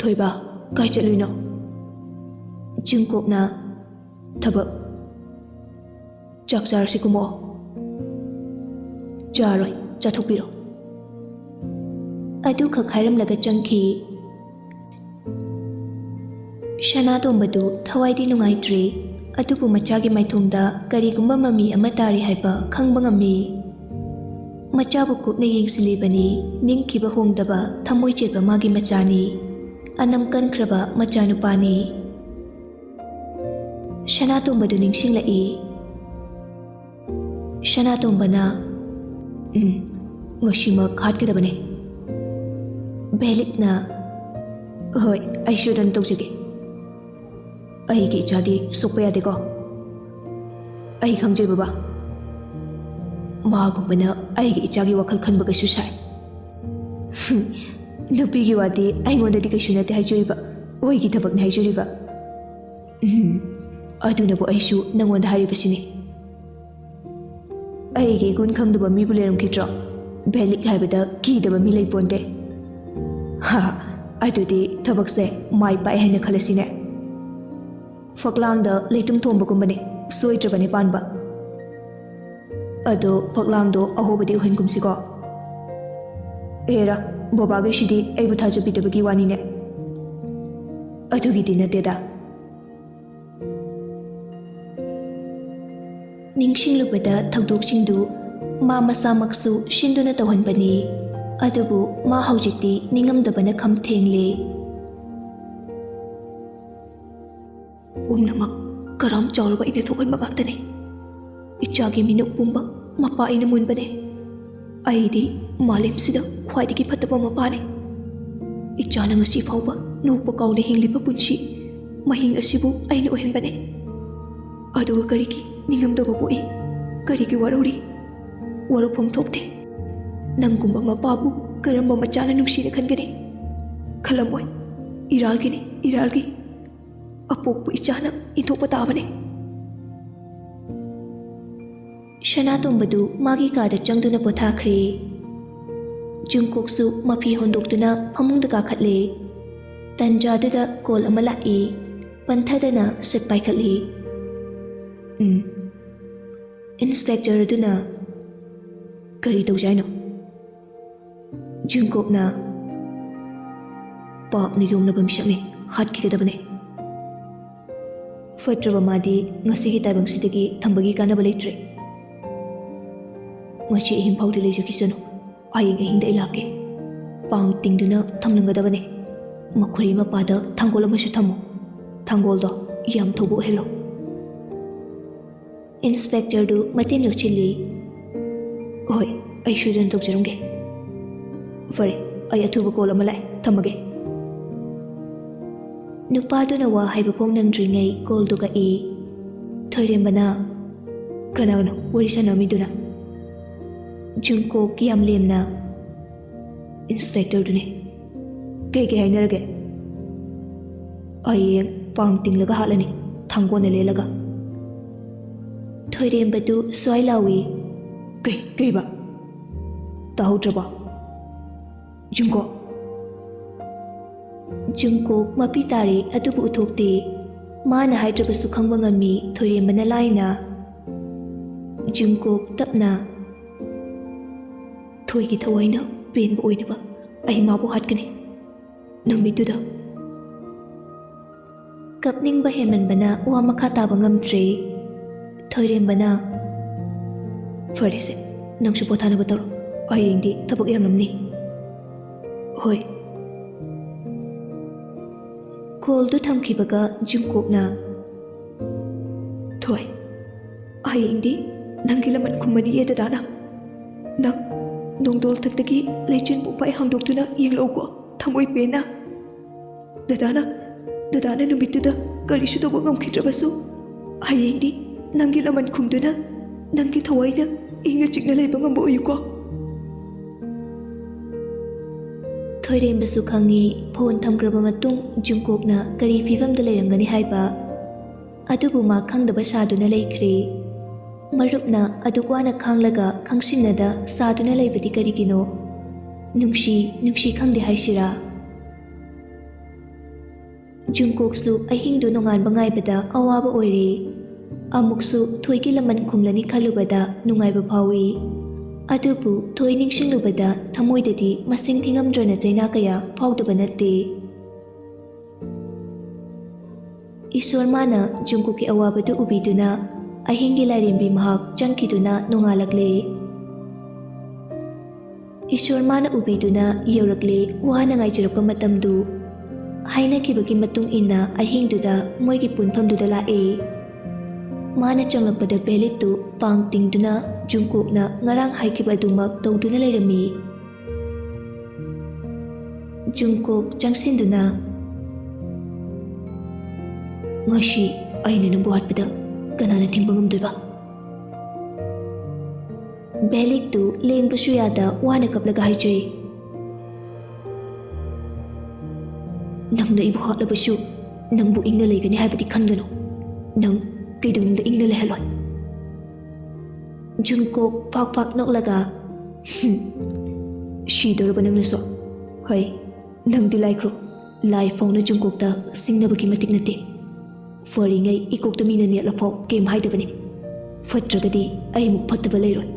"ꯊꯣꯏꯕ, ꯀꯥꯏ ꯆꯠꯂꯨꯏꯅꯣ?" ꯖꯨꯡꯀꯣꯛꯅ, "ꯊꯕꯛ꯫ ꯆꯥꯛ ꯆꯥꯔꯁꯤ, ꯀꯨꯝꯃꯛꯑꯣ"꯫ "ꯆꯥꯔꯣꯏ, ꯆꯥꯊꯣꯛꯄꯤꯔꯣ"꯫ ꯑꯗꯨꯈꯛ ꯍꯥꯏꯔꯝꯂꯒ ꯆꯪꯈꯤ꯫ ꯁꯅꯥꯇꯣꯝꯕꯗꯨ ꯊꯋꯥꯏꯗꯤ ꯅꯨꯡꯉꯥꯏꯇ꯭ꯔꯦ, ꯑꯗꯨꯕꯨ ꯃꯆꯥꯒꯤ ꯃꯥꯏꯊꯣꯡꯗ ꯀꯔꯤꯒꯨꯝꯕ ꯃꯃꯤ ꯑꯃ ꯇꯥꯔꯤ ꯍꯥꯏꯕ ꯈꯪꯕ ꯉꯝꯃꯤ꯫ ꯃꯆꯥꯕꯨ ꯀꯨꯞꯅ ꯌꯦꯡꯁꯤꯜꯂꯤꯕꯅꯤ ꯅꯤꯡꯈꯤꯕ ꯍꯣꯡꯗꯕ ꯊꯃꯣꯏ ꯆꯦꯠꯄ ꯃꯥꯒꯤ ꯃꯆꯥꯅꯤ꯫ ꯑꯅꯝ ꯀꯟꯈ꯭ꯔꯕ ꯃꯆꯥꯅꯨꯄꯥꯅꯤ꯫ ꯁꯅꯥꯇꯣꯝꯕꯗꯨ ꯅꯤꯡꯁꯤꯡꯂꯛꯏ꯫ ꯁꯅꯥꯇꯣꯝꯕꯅ, "ꯎꯝ, ꯉꯁꯤꯃꯛ ꯍꯥꯠꯀꯗꯕꯅꯦ"꯫ ꯕꯦꯂꯤꯛꯅ, "ꯍꯣꯏ, ꯑꯩꯁꯨ ꯑꯗꯨꯝ ꯇꯧꯖꯒꯦ꯫ ꯑꯩꯒꯤ ꯏꯆꯥꯗꯤ ꯁꯣꯛꯄ ꯌꯥꯗꯦꯀꯣ꯫ ꯑꯩ ꯈꯪꯖꯩ ꯕꯕꯥ꯫ ꯃꯥꯒꯨꯝꯕꯅ ꯑꯩꯒꯤ ꯏꯆꯥꯒꯤ ꯋꯥꯈꯜ ꯈꯟꯕꯒꯁꯨ ꯁꯥꯏ꯫ ꯅꯨꯄꯤꯒꯤ ꯋꯥꯗꯤ ꯑꯩꯉꯣꯟꯗꯗꯤ ꯀꯩꯁꯨ ꯅꯠꯇꯦ ꯍꯥꯏꯖꯔꯤꯕ, ꯑꯣꯏꯒꯤ ꯊꯕꯛꯅꯤ ꯍꯥꯏꯖꯔꯤꯕ꯫ ꯎꯝ, ꯑꯗꯨꯅꯕꯨ ꯑꯩꯁꯨ ꯅꯪꯉꯣꯟꯗ ꯍꯥꯏꯔꯤꯕꯁꯤꯅꯤ"꯫ ꯑꯩꯒꯤ ꯏꯒꯨꯟ ꯈꯪꯗꯕ ꯃꯤꯕꯨ ꯂꯩꯔꯝꯈꯤꯗ꯭ꯔꯣ? ꯚꯦꯂꯤꯛ ꯍꯥꯏꯕꯗ ꯀꯤꯗꯕ ꯃꯤ ꯂꯩꯄꯣꯟꯇꯦ꯫ ꯍꯥ, ꯑꯗꯨꯗꯤ ꯊꯕꯛꯁꯦ ꯃꯥꯏ ꯄꯥꯛꯑꯦ ꯍꯥꯏꯅ ꯈꯜꯂꯁꯤꯅꯦ꯫ ꯐꯛꯂꯥꯡꯗ ꯂꯩꯇꯨꯝ ꯊꯣꯡꯕꯒꯨꯝꯕꯅꯦ, ꯁꯣꯏꯗ꯭ꯔꯕꯅꯦ ꯄꯥꯟꯕ꯫ ꯑꯗꯣ ꯐꯛꯂꯥꯡꯗꯣ ꯑꯍꯣꯕꯗꯤ ꯑꯣꯏꯍꯟꯒꯨꯝꯁꯤꯀꯣ꯫ ꯑꯦꯔꯥ, ꯕꯕꯥꯒꯤꯁꯤꯗꯤ ꯑꯩꯕꯨ ꯊꯥꯖꯕꯤꯗꯕꯒꯤ ꯋꯥꯅꯤꯅꯦ꯫ ꯑꯗꯨꯒꯤꯗꯤ ꯅꯠꯇꯦꯗ꯫ ꯅꯤꯡꯁꯤꯡꯂꯨꯕꯗ ꯊꯧꯗꯣꯛꯁꯤꯡꯗꯨ ꯃꯥ ꯃꯁꯥꯃꯛꯁꯨ ꯁꯤꯟꯗꯨꯅ ꯇꯧꯍꯟꯕꯅꯤ꯫ ꯑꯗꯨꯕꯨ ꯃꯥ ꯍꯧꯖꯤꯛꯇꯤ ꯅꯤꯡꯉꯝꯗꯕꯅ ꯈꯝ ꯊꯦꯡꯂꯦ꯫ ꯄꯨꯝꯅꯃꯛ ꯀꯔꯝ ꯆꯥꯎꯔꯕ ꯑꯩꯅ ꯊꯣꯛꯍꯟꯕ ꯉꯥꯛꯇꯅꯤ꯫ ꯏꯆꯥꯒꯤ ꯃꯤꯅꯣꯛ ꯄꯨꯝꯕ ꯃꯄꯥ ꯑꯩꯅ ꯃꯨꯟꯕꯅꯦ꯫ ꯑꯩꯗꯤ ꯃꯥꯂꯦꯝꯁꯤꯗ ꯈ꯭ꯋꯥꯏꯗꯒꯤ ꯐꯠꯇꯕ ꯃꯄꯥꯅꯤ꯫ ꯏꯆꯥꯅ ꯉꯁꯤ ꯐꯥꯎꯕ ꯅꯣꯛꯄ ꯀꯥꯎꯅ ꯍꯤꯡꯂꯤꯕ ꯄꯨꯟꯁꯤ ꯃꯍꯤꯡ ꯑꯁꯤꯕꯨ ꯑꯩꯅ ꯑꯣꯏꯍꯟꯕꯅꯦ꯫ ꯑꯗꯨꯒ ꯀꯔꯤꯒꯤ ꯅꯤꯡꯉꯝꯗꯕ ꯄꯣꯛꯏ? ꯀꯔꯤꯒꯤ ꯋꯥꯔꯧꯔꯤ? ꯋꯥꯔꯧꯐꯝ ꯊꯣꯛꯇꯦ꯫ ꯅꯪꯒꯨꯝꯕ ꯃꯄꯥꯕꯨ ꯀꯔꯝꯕ ꯃꯆꯥꯅ ꯅꯨꯡꯁꯤꯅ ꯈꯟꯒꯅꯤ? ꯈꯜꯂꯝꯃꯣꯏ꯫ ꯏꯔꯥꯜꯒꯤꯅꯤ, ꯏꯔꯥꯜꯒꯤ꯫ ꯑꯄꯣꯛꯄ ꯏꯆꯥꯅ ꯏꯟꯊꯣꯛꯄ ꯇꯥꯕꯅꯤ꯫ ꯁꯅꯥꯇꯣꯝꯕꯗꯨ ꯃꯥꯒꯤ ꯀꯥꯗ ꯆꯪꯗꯨꯅ ꯄꯣꯊꯥꯈ꯭ꯔꯦ꯫ ꯖꯨꯡꯀꯣꯛꯁꯨ ꯃꯐꯤ ꯍꯣꯟꯗꯣꯛꯇꯨꯅ ꯐꯃꯨꯡꯗ ꯀꯥꯈꯠꯂꯦ꯫ ꯇꯟꯖꯥꯗꯨꯗ ꯀꯣꯜ ꯑꯃ ꯂꯥꯛꯏ꯫ ꯄꯟꯊꯗꯅ ꯁꯠ ꯄꯥꯏꯈꯠꯂꯤ꯫ ꯎꯝ꯫ ꯏꯟꯁꯄꯦꯛꯇꯔ ꯑꯗꯨꯅ, "ꯀꯔꯤ ꯇꯧꯁꯦ ꯍꯥꯏꯅꯣ?" ꯖꯨꯡꯀꯣꯛꯅ, "ꯄꯥꯞꯅ ꯌꯣꯝꯂꯕ ꯃꯤꯁꯛꯅꯤ, ꯍꯥꯠꯈꯤꯒꯗꯕꯅꯤ꯫ ꯐꯠꯇ꯭ꯔꯕ ꯃꯥꯗꯤ ꯉꯁꯤꯒꯤ ꯇꯥꯏꯕꯪꯁꯤꯗꯒꯤ ꯊꯝꯕꯒꯤ ꯀꯥꯟꯅꯕ ꯂꯩꯇ꯭ꯔꯦ꯫ ꯉꯁꯤ ꯑꯍꯤꯡ ꯐꯥꯎꯗꯤ ꯂꯩꯖꯈꯤꯁꯅꯨ, ꯍꯌꯦꯡ ꯑꯍꯤꯡꯗ ꯑꯩ ꯂꯥꯛꯀꯦ꯫ ꯄꯥꯡ ꯇꯤꯡꯗꯨꯅ ꯊꯝꯂꯝꯒꯗꯕꯅꯤ꯫ ꯃꯈꯨꯔꯤ ꯃꯄꯥꯗ ꯊꯥꯡꯒꯣꯜ ꯑꯃꯁꯨ ꯊꯝꯃꯨ꯫ ꯊꯥꯡꯒꯣꯜꯗꯣ ꯌꯥꯝ ꯊꯧꯕ ꯑꯣꯏꯍꯜꯂꯣ꯫" ꯏꯟꯁꯄꯦꯛꯇꯔꯗꯨ ꯃꯇꯤꯟ ꯌꯣꯠꯁꯤꯜꯂꯤ꯫ "ꯍꯣꯏ, ꯑꯩ ꯁꯣꯏꯗꯅ ꯇꯧꯖꯔꯝꯒꯦ꯫ ꯐꯔꯦ, ꯑꯩ ꯑꯊꯨꯕ ꯀꯣꯜ ꯑꯃ ꯂꯥꯛꯑꯦ, ꯊꯝꯃꯒꯦ꯫" ꯅꯨꯄꯥꯗꯨꯅ ꯋꯥ ꯍꯥꯏꯕ ꯐꯥꯎ ꯅꯪꯗ꯭ꯔꯤꯉꯩ ꯀꯣꯜꯗꯨ ꯀꯛꯏ꯫ ꯊꯣꯏꯔꯦꯝꯕꯅ, "ꯀꯅꯥꯒꯅꯣ ꯋꯥꯔꯤ ꯁꯥꯟꯅꯔꯝꯃꯤꯗꯨꯅ?" ꯖꯨꯡꯀꯣꯛ ꯌꯥꯝ ꯂꯦꯝꯅ, "ꯏꯟꯁꯄꯦꯛꯇꯔꯗꯨꯅꯤ꯫ ꯀꯩ ꯀꯩ ꯍꯥꯏꯅꯔꯒꯦ?" "ꯍꯌꯦꯡ ꯄꯥꯡ ꯇꯤꯡꯂꯒ ꯍꯥꯠꯂꯅꯤ, ꯊꯥꯡꯒꯣꯟꯅ ꯂꯦꯜꯂꯒ꯫" ꯊꯣꯏꯔꯦꯝꯕꯗꯨ ꯁ꯭ꯋꯥꯏ ꯂꯥꯎꯏ꯫ ꯀꯩ ꯀꯩꯕ? ꯇꯥꯍꯧꯗ꯭ꯔꯕꯣ? ꯖꯨꯡꯀꯣꯛ꯫ ꯖꯨꯡꯀꯣꯛ ꯃꯄꯤ ꯇꯥꯔꯦ, ꯑꯗꯨꯕꯨ ꯎꯊꯣꯛꯇꯦ꯫ ꯃꯥꯅ ꯍꯥꯏꯗ꯭ꯔꯕꯁꯨ ꯈꯪꯕ ꯉꯝꯃꯤ ꯊꯣꯏꯔꯦꯝꯕꯅ ꯂꯥꯏꯅ꯫ ꯖꯨꯡꯀꯣꯛ ꯇꯞꯅ, "ꯊꯣꯏꯒꯤ ꯊꯋꯥꯏꯅ ꯄꯦꯟꯕ ꯑꯣꯏꯅꯕ ꯑꯩ ꯃꯥꯕꯨ ꯍꯥꯠꯀꯅꯤ ꯅꯨꯃꯤꯠꯇꯨꯗ"꯫ ꯀꯞꯅꯤꯡꯕ ꯍꯦꯟꯃꯟꯕꯅ ꯋꯥ ꯃꯈꯥ ꯇꯥꯕ ꯉꯝꯗ꯭ꯔꯦ꯫ ꯊꯣꯏꯔꯦꯝꯕꯅ, "ꯐꯔꯦꯁꯦ, ꯅꯪꯁꯨ ꯄꯣꯊꯥꯅꯕ ꯇꯧꯔꯣ꯫ ꯍꯌꯦꯡꯗꯤ ꯊꯕꯛ ꯌꯥꯝꯂꯝꯅꯤ"꯫ "ꯍꯣꯏ"꯫ ꯀꯣꯜꯗꯨ ꯊꯝꯈꯤꯕꯒ ꯖꯨꯡꯀꯣꯛꯅ, "ꯊꯣꯏ, ꯍꯌꯦꯡꯗꯤ ꯅꯪꯒꯤ ꯂꯃꯟ ꯈꯨꯝꯃꯅꯤꯌꯦ ꯗꯗꯥꯅ꯫ ꯅꯪ ꯅꯣꯡꯗꯣꯜꯊꯛꯇꯒꯤ ꯂꯩꯆꯤꯟ ꯄꯨꯡꯐꯥꯏ ꯍꯥꯡꯗꯣꯛꯇꯨꯅ ꯌꯦꯡꯂꯛꯎꯀꯣ, ꯊꯃꯣꯏ ꯄꯦꯟꯅ꯫ ꯗꯗꯥꯅ, ꯗꯗꯥꯅ ꯅꯨꯃꯤꯠꯇꯨꯗ ꯀꯔꯤꯁꯨ ꯇꯧꯕ ꯉꯝꯈꯤꯗ꯭ꯔꯕꯁꯨ, ꯍꯌꯦꯡꯗꯤ ꯅꯪꯒꯤ ꯂꯃꯟ ꯈꯨꯝꯗꯨꯅ ꯅꯪꯒꯤ ꯊꯋꯥꯏꯅ ꯏꯪꯅ ꯆꯤꯛꯅ ꯂꯩꯕ ꯉꯝꯕ ꯑꯣꯏꯌꯨꯀꯣ"꯫ ꯊꯣꯏꯔꯦꯝꯕꯁꯨ ꯈꯪꯉꯤ ꯐꯣꯟ ꯊꯝꯈ꯭ꯔꯕ ꯃꯇꯨꯡ ꯖꯨꯡꯀꯣꯛꯅ ꯀꯔꯤ ꯐꯤꯕꯝꯗ ꯂꯩꯔꯝꯒꯅꯤ ꯍꯥꯏꯕ꯫ ꯑꯗꯨꯕꯨ ꯃꯥ ꯈꯪꯗꯕ ꯁꯥꯗꯨꯅ ꯂꯩꯈ꯭ꯔꯦ꯫ ꯃꯔꯨꯞꯅ ꯑꯗꯨꯛ ꯋꯥꯅ ꯈꯥꯡꯂꯒ ꯈꯪꯁꯤꯟꯅꯗ ꯁꯥꯗꯨꯅ ꯂꯩꯕꯗꯤ ꯀꯔꯤꯒꯤꯅꯣ? ꯅꯨꯡꯁꯤ, ꯅꯨꯡꯁꯤ ꯈꯪꯗꯦ ꯍꯥꯏꯁꯤꯔꯥ? ꯖꯨꯡꯀꯣꯛꯁꯨ ꯑꯍꯤꯡꯗꯨ ꯅꯣꯡꯉꯥꯟꯕ ꯉꯥꯏꯕꯗ ꯑꯋꯥꯕ ꯑꯣꯏꯔꯦ꯫ ꯑꯃꯨꯛꯁꯨ ꯊꯣꯏꯒꯤ ꯂꯃꯟ ꯈꯨꯝꯂꯅꯤ ꯈꯜꯂꯨꯕꯗ ꯅꯨꯡꯉꯥꯏꯕ ꯐꯥꯎꯏ꯫ ꯑꯗꯨꯕꯨ ꯊꯣꯏ ꯅꯤꯡꯁꯤꯡꯂꯨꯕꯗ ꯊꯃꯣꯏꯗꯗꯤ ꯃꯁꯤꯡ ꯊꯤꯉꯝꯗ꯭ꯔꯅ ꯆꯩꯅꯥ ꯀꯌꯥ ꯐꯥꯎꯗꯕ ꯅꯠꯇꯦ꯫ ꯏꯁꯣꯔ ꯃꯥꯅ ꯖꯨꯡꯀꯣꯛꯀꯤ ꯑꯋꯥꯕꯗꯨ ꯎꯕꯤꯗꯨꯅ ꯑꯍꯤꯡꯒꯤ ꯂꯥꯏꯔꯦꯝꯕꯤ ꯃꯍꯥꯛ ꯆꯪꯈꯤꯗꯨꯅ ꯅꯣꯡꯉꯥꯜꯂꯛꯂꯦ꯫ ꯏꯁꯣꯔ ꯃꯥꯅ ꯎꯕꯤꯗꯨꯅ ꯌꯧꯔꯛꯂꯦ, ꯋꯥꯅ ꯉꯥꯏꯖꯔꯛꯄ ꯃꯇꯝꯗꯨ꯫ ꯍꯥꯏꯅꯈꯤꯕꯒꯤ ꯃꯇꯨꯡ ꯏꯟꯅ ꯑꯍꯤꯡꯗꯨꯗ ꯃꯣꯏꯒꯤ ꯄꯨꯟꯐꯝꯗꯨꯗ ꯂꯥꯛꯑꯦ꯫ ꯃꯥꯅ ꯆꯪꯂꯛꯄꯗ ꯕꯦꯂꯤꯠꯇꯨ ꯄꯥꯡ ꯇꯤꯡꯗꯨꯅ ꯖꯨꯡꯀꯣꯛꯅ ꯉꯔꯥꯡ ꯍꯥꯏꯈꯤꯕ ꯑꯗꯨꯃꯛ ꯇꯧꯗꯨꯅ ꯂꯩꯔꯝꯃꯤ꯫ ꯖꯨꯡꯀꯣꯛ ꯆꯪꯁꯤꯟꯗꯨꯅ, "ꯉꯁꯤ ꯑꯩꯅ ꯅꯪꯕꯨ ꯍꯥꯠꯄꯗ ꯀꯅꯥꯅ ꯊꯤꯡꯕ ꯉꯝꯗꯣꯏꯕ?" ꯕꯦꯂꯤꯛꯇꯨ ꯂꯦꯡꯕꯁꯨ ꯌꯥꯗ ꯋꯥꯅ ꯀꯞꯂꯒ ꯍꯥꯏꯖꯩ꯫ "ꯅꯪꯅ ꯑꯩꯕꯨ ꯍꯥꯠꯂꯕꯁꯨ ꯅꯪꯕꯨ ꯏꯪꯅ ꯂꯩꯒꯅꯤ ꯍꯥꯏꯕꯗꯤ ꯈꯟꯒꯅꯨ꯫ ꯅꯪ ꯀꯩꯗꯧꯅꯨꯡꯗ ꯏꯪꯅ ꯂꯩꯍꯜꯂꯣꯏ"꯫ ꯖꯨꯡꯀꯣꯛ ꯐꯥꯛ ꯐꯥꯛ ꯅꯣꯛꯂꯒ, "ꯁꯤꯗꯧꯔꯕ ꯅꯪꯅꯁꯨ? ꯍꯣꯏ, ꯅꯪꯗꯤ ꯂꯥꯏꯈ꯭ꯔꯣ, ꯂꯥꯏ ꯐꯥꯎꯅ ꯖꯨꯡꯀꯣꯛꯇ ꯁꯤꯡꯅꯕꯒꯤ ꯃꯇꯤꯛ ꯅꯠꯇꯦ꯫ ꯐꯔꯤꯉꯩ ꯏꯀꯣꯛꯇ ꯃꯤꯅ ꯅꯦꯠꯂꯐꯥꯎ ꯀꯩꯝ ꯍꯥꯏꯗꯕꯅꯤ꯫ ꯐꯠꯇ꯭ꯔꯒꯗꯤ ꯑꯩꯃꯨꯛ ꯐꯠꯇꯕ ꯂꯩꯔꯣꯏ"꯫